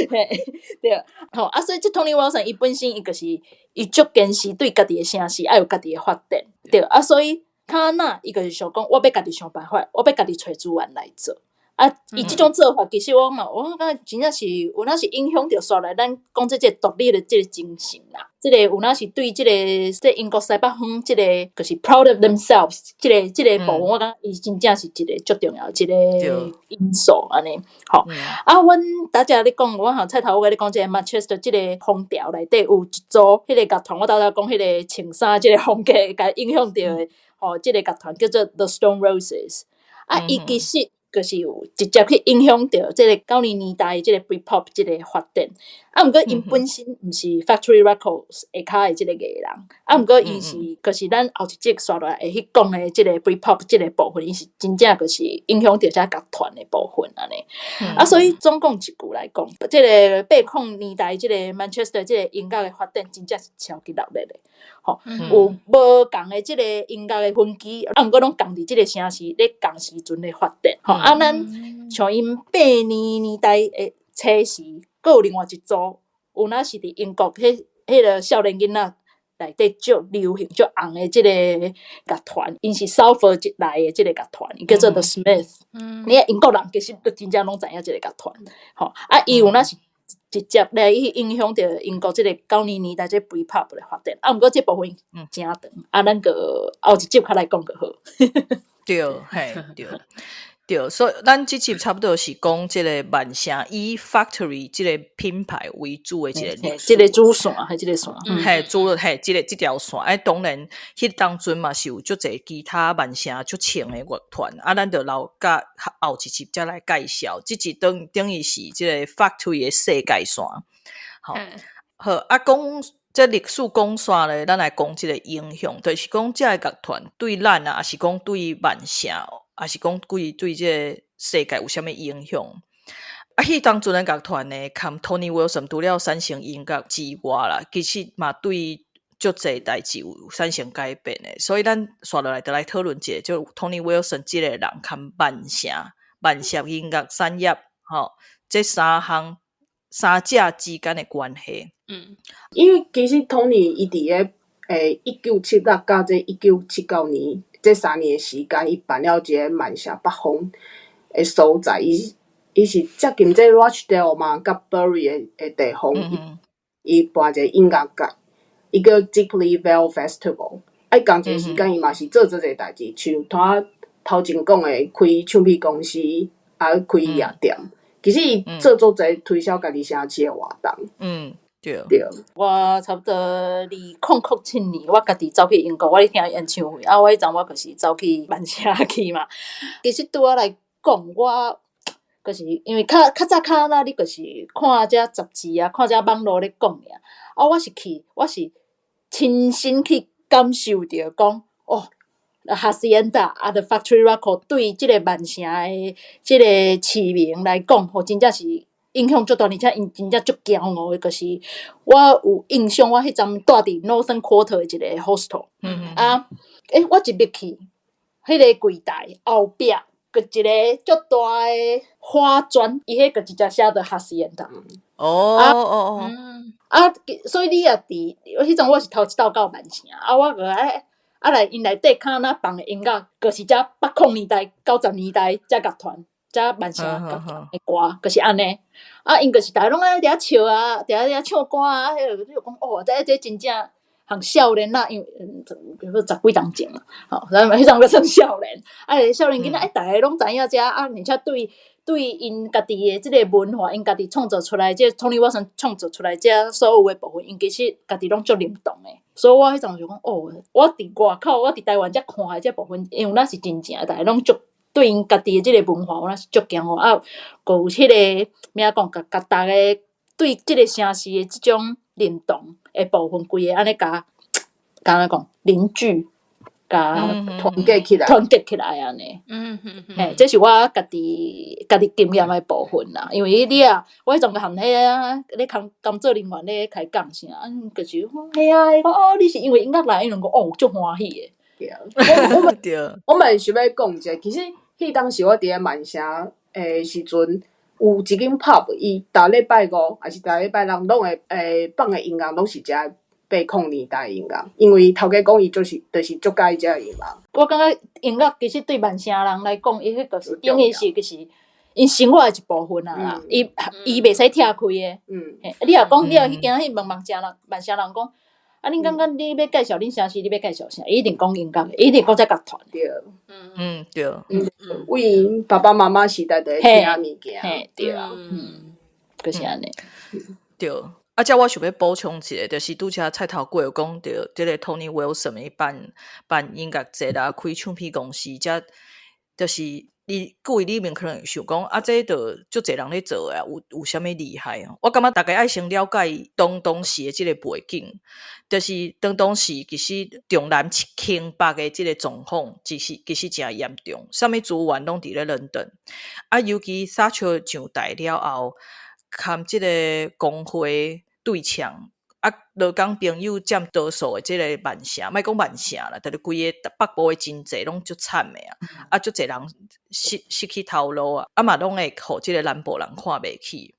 嘿，對，吼，啊，所以這 Tony Wilson 伊本身伊就是伊足堅持對家己的城市愛有家己的發展，對，啊，所以較若伊就是想講，我欲家己想辦法，我欲家己揣資源來做。啊，伊這種做法，其實我嘛，我感覺真正是有影是影響著煞來咱講這個獨立的這個精神啦。這個有影是對這個這英國西北方這個就是 proud of themselves 這個部分，我感覺伊真正是一個足重要一個因素按呢。吼，啊，阮拄才咧講，我和菜頭我共你講這個 Manchester 這個風潮內底有一組彼個樂團，我拄才講彼個穿衫這個風格，共影響著的，吼，這個樂團叫做 The Stone Roses。啊，伊其實就是有直接去影響著這个90年代這个 Britpop 這个發展。啊，毋過𪜶本身毋是 Factory Records 下跤的這个藝人，啊，毋過伊是，就是咱後一集煞落來會去講的這个 Britpop 這个部分，伊是真正就是影響著這樂團的部分按呢。啊，所以總共一句來講，這个80年代這个 Manchester 這个音樂的發展，真正是超級熱烈的。吼，有無仝的這个音樂的分支，啊，毋過攏仝佇這个城市咧仝時陣咧發展。吼，啊，咱像𪜶80年代的初時，閣有另外一組，有影是佇英國彼個少年囡仔內底足流行、足紅的這个樂團，𪜶是 Salford 來的這个樂團，伊叫做 The Smiths。你英國人其實都真正攏知影這个樂團。吼，啊，伊有影是直接來去影響著英國這个90年代這 Britpop 的發展。啊，毋過這部分誠長，啊，咱閣後一集較來講就好。對，嘿，對。對，所以咱這集差不多是講這个曼城以 Factory 這个品牌為主的一個歷史，這个主線，還這个線，嘿，主嘿，這个這條線。哎，當然，彼當陣嘛是有足濟其他曼城足穿的樂團，啊，咱就留甲後一集才來介紹。這集等於是這个 Factory 的世界線。好，好，啊，講這歷史講煞咧，咱來講這个影響，就是講這个樂團對咱啊，抑是講對曼城，抑是講對這个世界有啥物影響？啊，彼當陣的樂團呢，含 Tony Wilson 除了產生音樂之外啦，其實嘛對足濟代誌有產生改變的。所以咱紲落來就來討論一下，就 Tony Wilson 這个人含曼城、曼城音樂產業，吼，這三項三者之間的關係。因為其實 Tony 伊佇個1976到這1979年這3年的時間，伊辦了一個曼城北方的所在，伊是接近這 Rochdale 嘛，佮 Bury 的地方，伊辦一個音樂節，伊叫 Deeply Vale Festival。啊，伊仝一個時間，伊嘛是做這濟代誌，像拄仔頭前講的開唱片公司，啊，開夜店。其實伊做足濟推銷家己城市的活動。對。對。我差不多2007年，我家己走去英國，我咧聽演唱會，啊，我彼陣我就是走去曼城去嘛。其實對我來講，我就是因為較早較早，你就是看這雜誌啊，看這網路咧講爾。啊，我是去，我是親身去感受著講，哦，Hacienda 啊，The Factory Record 對這個曼城的這個市民來講，吼，真正是影響足大，而且𪜶真正足驕傲的，就是我有印象，我彼陣蹛佇 Northern Quarter 的一個 hostel，啊，我一入去，彼個櫃台後壁，閣一個足大的花磚，伊彼個直接寫著 Hacienda。啊，所以你也佇，彼陣我是頭一擺到曼城，啊，我閣愛啊來𪜶內底較若放的音樂，就是這80年代、90年代這樂團。這曼城樂團的歌，就是按呢。啊，𪜶就是逐家攏愛佇遐笑啊，佇遐唱歌啊，彼個你就講哦，這真正，含少年仔，因為比如說十幾冬前啦，吼，咱彼陣閣算少年，啊，少年囡仔，欸，逐个攏知影遮啊，而且對𪜶家己的這个文化，𪜶家己創造出來，這個 Tony Wilson 創造出來這所有的部分，𪜶其實家己攏足認同的。所以我彼陣就講，哦，我佇外口，我佇台灣才看的這部分，因為咱是真正，逐个攏足對𪜶家己的這个文化，我是足驕傲啊，閣有彼个欲按怎講，共共逐个對這个城市的這種認同的部分，規个按呢共共按怎講凝聚，共團結起來，團結起來按呢。嘿，這是我家己家己經驗的部分啦。因為你啊，我彼陣含彼個咧工工作人員咧開講啥，啊，就是講嘿啊，伊講哦，你是因為音樂來，𪜶就講哦，足歡喜的。對啊，我嘛是想欲講一下，其實彼當時我佇咧曼城的時陣，有一間 pub，伊逐禮拜五抑是逐禮拜六攏會放的音樂攏是遮80年代音樂，因為頭家講伊就是足佮意這个音樂。我感覺音樂其實對曼城人來講，伊彼就是等於是就是𪜶生活的一部分啊啦。伊伊袂使拆開的。嘿，你若講，你若去今仔去問曼城人，曼城人講，啊，恁感覺你欲介紹恁城市，你欲介紹啥？伊一定講音樂，伊一定講這樂團。對。對。為𪜶爸爸媽媽時代就咧聽物件。嘿，對啊，就是按呢。對。啊，遮我想欲補充一下，就是拄才菜頭粿有講著，這个 Tony Wilson 伊辦辦音樂節啦，開唱片公司，遮就是你各位裡面可能會想講，啊，這就足濟人咧做的啊，有啥物厲害？我感覺逐家愛先了解當當時的這个背景，就是當當時其實重南輕北的這个狀況，其實誠嚴重，啥物資源攏佇咧倫敦。啊，尤其撒切爾上台了後，含這个工會對嗆，啊，勞工朋友佔多數的這个曼城，莫講曼城啦，就是規个北部的經濟攏足慘的啊，啊，足濟人失去頭路啊，啊嘛攏會予這个南部人看袂起。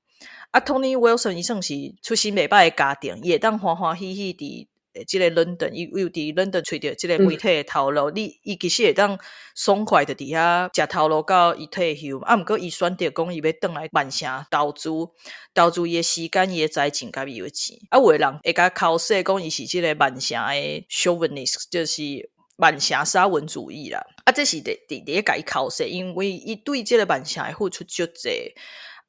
啊，Tony Wilson 伊算是出身袂歹的家庭，伊會當歡歡喜喜佇這个倫敦，伊有佇倫敦揣著這个媒體的頭路，伊其實會當爽快就佇遐食頭路到伊退休，啊，毋過伊選擇講伊欲轉來曼城投資，投資伊的時間、伊的財情佮伊的錢。啊，有的人會共剾洗講伊是這个曼城的 chauvinist，就是曼城沙文主義啦。啊，這是佇咧共伊剾洗，因為伊對這个曼城的付出足濟。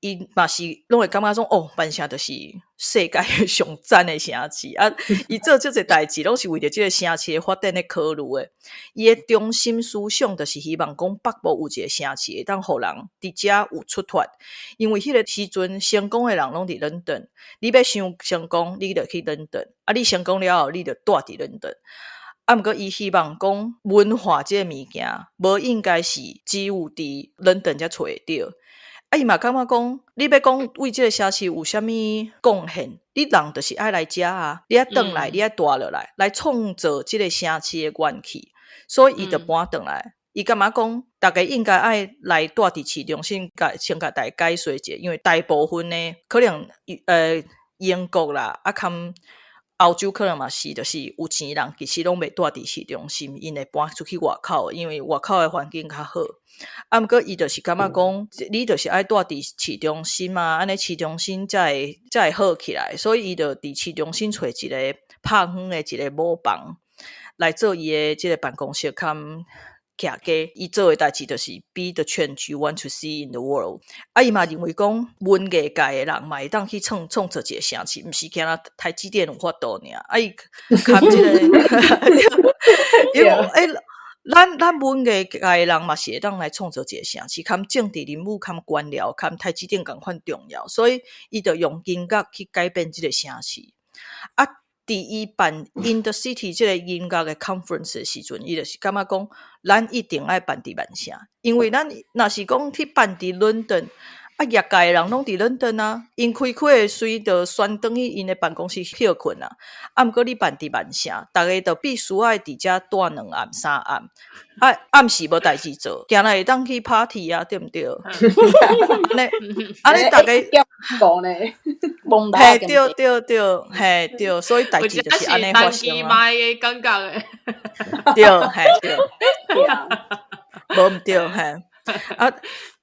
伊嘛是攏會感覺講，哦，曼城就是世界上讚的城市啊！伊做這濟代誌，攏是為著這个城市的發展咧考慮的。伊的中心思想就是希望講北部有一个城市會當予人佇遮有出脫。因為彼个時陣成功的人攏佇倫敦，你欲想成功，你就去倫敦。啊，你成功了後，你就蹛佇倫敦。啊，毋過伊希望講文化這个物件，無應該是只有佇倫敦才揣會著。啊，伊嘛感覺講，你欲講為這个城市有啥物貢獻，你人就是愛來遮啊，你愛轉來，你愛蹛落來，來創造這个城市的元氣，所以伊就搬轉來。伊感覺講，逐家應該愛來蹛佇市中心，先共大家解說一下，因為大部分呢，可能英國啦，啊，含歐洲可能嘛是，就是有錢人其實攏袂蹛佇市中心，𪜶會搬出去外口，因為外口的環境較好。啊，毋過伊就是感覺講，你就是愛蹛佇市中心啊，按呢市中心才會好起來，所以伊就佇市中心揣一个拍遠的一个母房來做伊的這个辦公室，兼徛家。伊做的代誌就是 be the change you want to see in the world。啊，伊嘛認為講文藝界的人嘛會當去創造一个城市，毋是干焦台積電有法度爾。啊，伊含這个，因為欸，咱文藝界的人嘛是會當來創造一个城市，含政治人物、含官僚、含台積電仝款重要，所以伊就用音樂去改變這个城市。啊，佇伊辦 In the City 這个音樂的 conference 的時陣，伊就是感覺講，咱一定愛辦佇曼城，因為咱若是講去辦佇倫敦，啊，業界的人攏佇倫敦啊，𪜶開會隨就旋轉去𪜶的辦公室歇睏啊。啊，毋過你辦佇曼城，逐家就必須愛佇遮蹛兩暗三暗，啊，暗時無代誌做，定來會當去 party 啊，對毋對？按呢，按呢，逐家講咧，嘿，對對對，嘿對，所以代誌就是按呢發生啊。的感覺的，對，嘿對，無毋對，嘿，啊。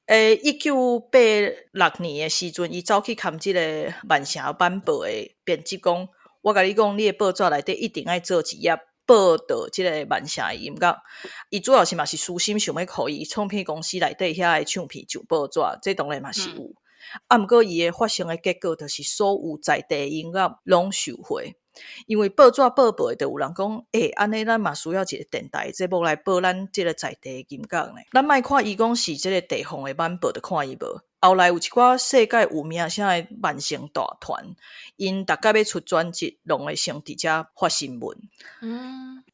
1986年的時陣，伊走去含這个曼城晚報的編輯講，我共你講，你的報紙內底一定愛做一頁報導這个曼城的音樂。伊主要是嘛是私心想欲予伊唱片公司內底遐的唱片上報紙，這當然嘛是有。啊，毋過伊的發生的結果，就是所有在地的音樂攏受惠。因為報紙報報的，就有人講，欸，按呢咱嘛需要一個電台節目來報咱這个在地的音樂呢。咱莫看伊講是這个地方的晚報，就看伊無。後來有一寡世界有名聲的曼城大團，𪜶逐擺欲出專輯，攏會先佇遮發新聞。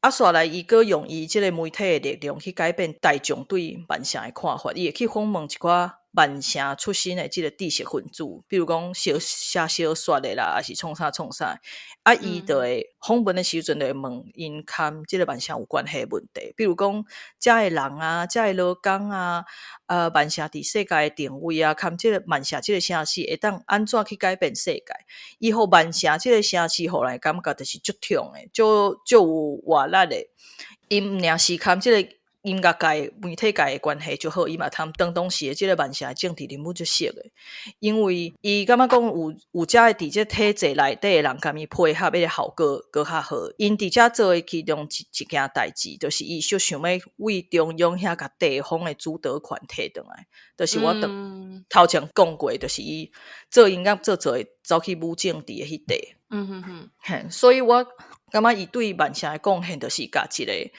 啊，煞來伊閣用伊這个媒體的力量去改變大眾對曼城的看法，伊會去訪問一寡曼城出身的這个知識分子，比如講小寫小說的啦，抑是創啥創啥，啊，伊就會訪問的時陣就會問𪜶佮這个曼城有關係的問題，比如講遮的人啊，遮的勞工啊，曼城佇世界的定位啊，佮這个曼城這个城市會當按怎去改變世界？伊予曼城這个城市，予人的感覺就是足強的，足足有活力的。伊毋爾是佮這个音樂界、媒體界的關係足好，伊嘛通當當時的這个曼城的政治人物足熟的，因為伊感覺講有遮的佇這體制內底的人，共伊配合彼个效果閣較好。𪜶佇遮做的其中一件代誌，就是伊足想欲為中央遐共地方的主導權提轉來，就是我頭前講過，就是伊做音樂做做會走去舞政治的彼塊。嘿，所以我感覺伊對曼城的貢獻，就是共一个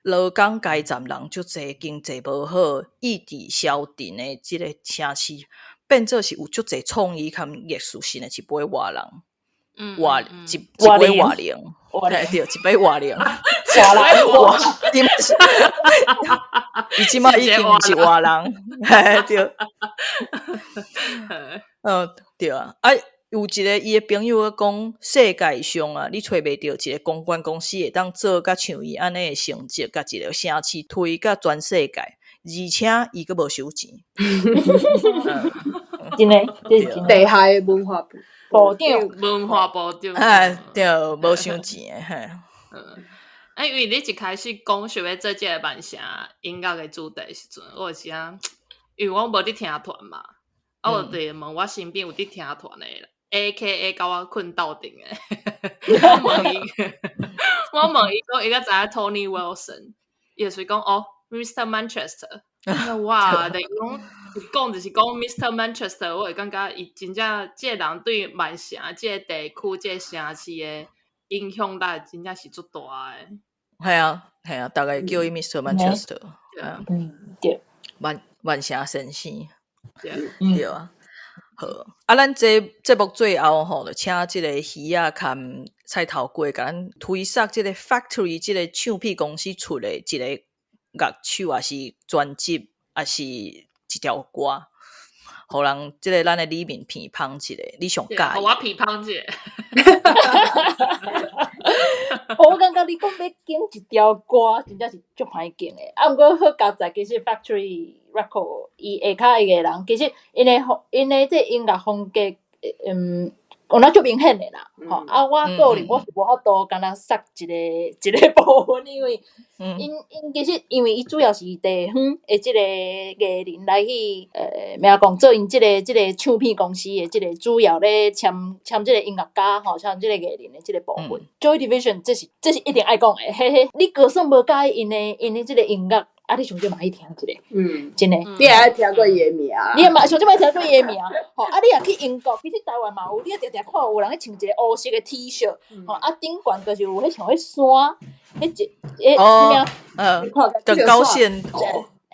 勞工階層人足濟，經濟無好，意志消沉的這个城市，變做是有足濟創意佮藝術性的一批活人，活一批活靈，對，一批活靈，活人，活，伊這擺已經毋是活人，嘿，對，對啊，啊，有一个伊的朋友講，世界上啊，你揣袂著一个公關公司會當做甲像伊按呢的成績，共一个城市推甲全世界，而且伊閣無收錢。真的，這是真的。地下的文化部長，文化部長，哎，對，無收錢的，嘿。啊，因為你一開始講想欲做這个曼城音樂的主題時陣，我有時啊，因為我無佇聽團嘛，啊，我就問我身邊有佇聽團的，A.K.A. 佮我睏鬥陣的，我問伊講，伊敢知影 Tony Wilson，伊就是講哦，Mr. Manchester，哇，就講一講就是講 Mr. Manchester，我會感覺伊真正這个人對曼城這个地區、這个城市的影響力，真正是足大的。係啊，係啊，逐家叫伊 Mr. Manchester，對，曼城先生，對啊。好，啊，咱這節目最後吼，就請這個魚仔佮菜頭粿，共咱推薦這个 Factory 這個唱片公司出的一个樂手，抑是專輯，抑是一條歌，予人這个咱的里面鼻芳一下，你上佮意？予我鼻芳一下。我感覺你講欲揀一條歌，真正是足歹揀的。啊，毋過好佳哉，其實 Factory Record 伊下跤伊個人，其實𪜶的這音樂風格，有哪足明顯的啦。吼，啊，我個人我是無法度敢若殺一个一个部分，因為𪜶其實因為伊主要是地方的這个藝人來去，欲講做𪜶這个唱片公司的這个主要咧簽簽這个音樂家吼，簽這个藝人的這个部分。Joy Division 這是一定愛講的，嘿嘿，你就算無佮意𪜶的這个音樂，啊，你上少嘛去聽一下，真的。你也愛聽過伊的名。你也嘛上少嘛聽過伊的名，吼，啊，你若去英國，其實台灣嘛有，你定定看有人咧穿一个烏色的 T 恤，吼，啊，頂懸就是有彼像彼山，彼一，彼啥物？等高線。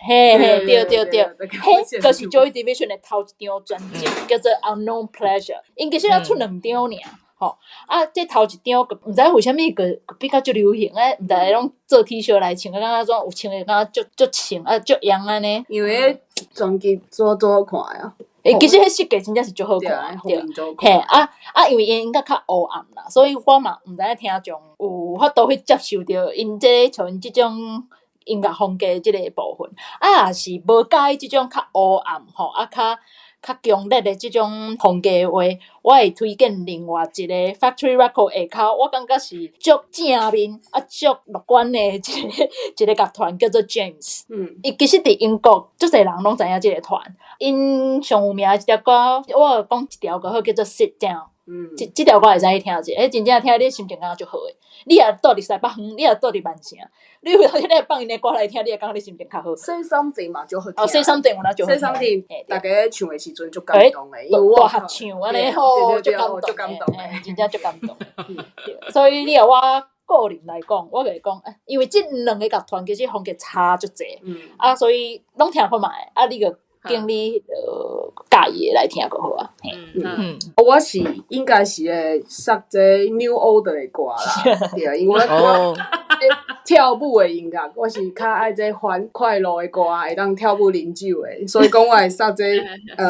嘿嘿，對對對，彼就是 Joy Division 的頭一張專輯，叫做 Unknown Pleasure，𪜶其實才出兩張爾。吼，啊，這頭一張，毋知為啥物閣比較足流行，啊，毋知攏做 T 恤來穿，啊，感覺怎有穿的感覺足足穿，啊，足挾按呢。因為專輯做做好看啊。欸，其實彼設計真正是足好看，對，嘿，啊啊，因為𪜶音樂較黑暗啦，所以我嘛毋知影聽眾有法度去接受著𪜶這像𪜶這種音樂風格這个部分，啊，若是無佮意這種較黑暗吼，啊，較強烈的這種風格的話，我會推薦另外一个 Factory Record 下跤，我感覺是足正面啊足樂觀的一個樂團，叫做 James。伊其實佇英國足濟人攏知影這个團，𪜶上有名的一條歌，我講一條歌好叫做 Sit Down。這這條歌會使去聽者，欸，真正聽你心情感覺足好的。你若蹛佇西北遠，你若蹛佇曼城，你有當時你放𪜶的歌來聽，你會感覺你心情較好。 Say something 嘛，足好聽。哦，Say something 有哪足好聽。Say something，大家唱的時陣足感動的，因為大合唱按呢吼，足感動的，真正足感動的。所以你若我個人來講，我會講，因為這兩個樂團其實風格差足濟，啊，所以攏聽看覓，啊，你就揀你佮意的來聽就好啊。嗯，我是應該是會選這 New Order 的歌啦，對，因為我跳舞的音樂，我是較愛這歡快樂的歌，會當跳舞啉酒的，所以講我會選這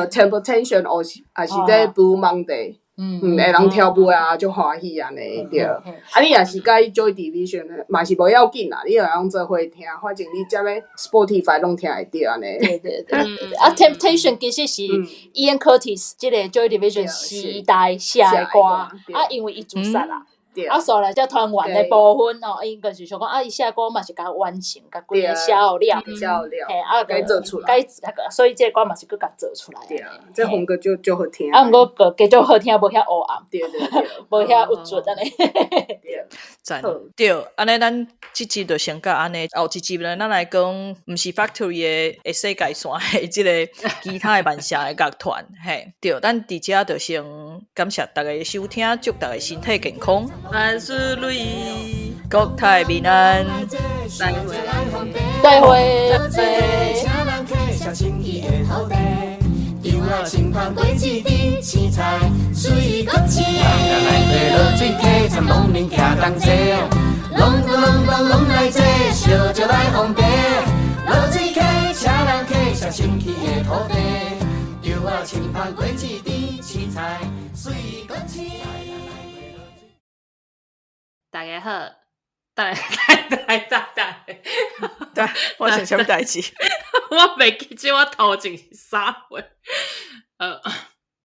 Temptation，或是抑是這 Blue Monday。嗯，會當跳舞啊，足歡喜按呢，對。啊，你若是佮意 Joy Division 嘛是無要緊啦，你會當做伙聽，反正你這欲 Spotify 攏聽會著按呢。對對對對。啊，Temptation 其實是 Ian Curtis 這個 Joy Division 時代寫的歌，啊，因為伊自殺啦。啊，所以這團員的部分哦，𪜶就是想講啊，伊寫的歌嘛是共完成，共規个寫好了，寫好了，嘿，啊，共做出來，改那個，所以這個歌嘛是閣共做出來。對啊，這風格就足好聽。啊，毋過閣繼續好聽，無遐烏暗，對對對，無遐鬱卒按呢。讚對，按呢咱這集就先到按呢，後一集呢，咱來講，毋是 Factory 的世界線的這个其他的曼城的樂團，嘿，對，咱佇遮就先感謝大家的收聽，祝大家身體健康，萬事如意，國泰民安，再會，再會。青芳果子甜，青菜水果青。来落水溪，参农民徛同齐。隆咚隆咚拢来坐，烧酒来奉茶。落水溪，请人客，写清气的土地。稻仔青芳果子甜，青菜水果青。大家好，大大大大，對，我想啥物代誌？我袂記得我頭前是啥貨。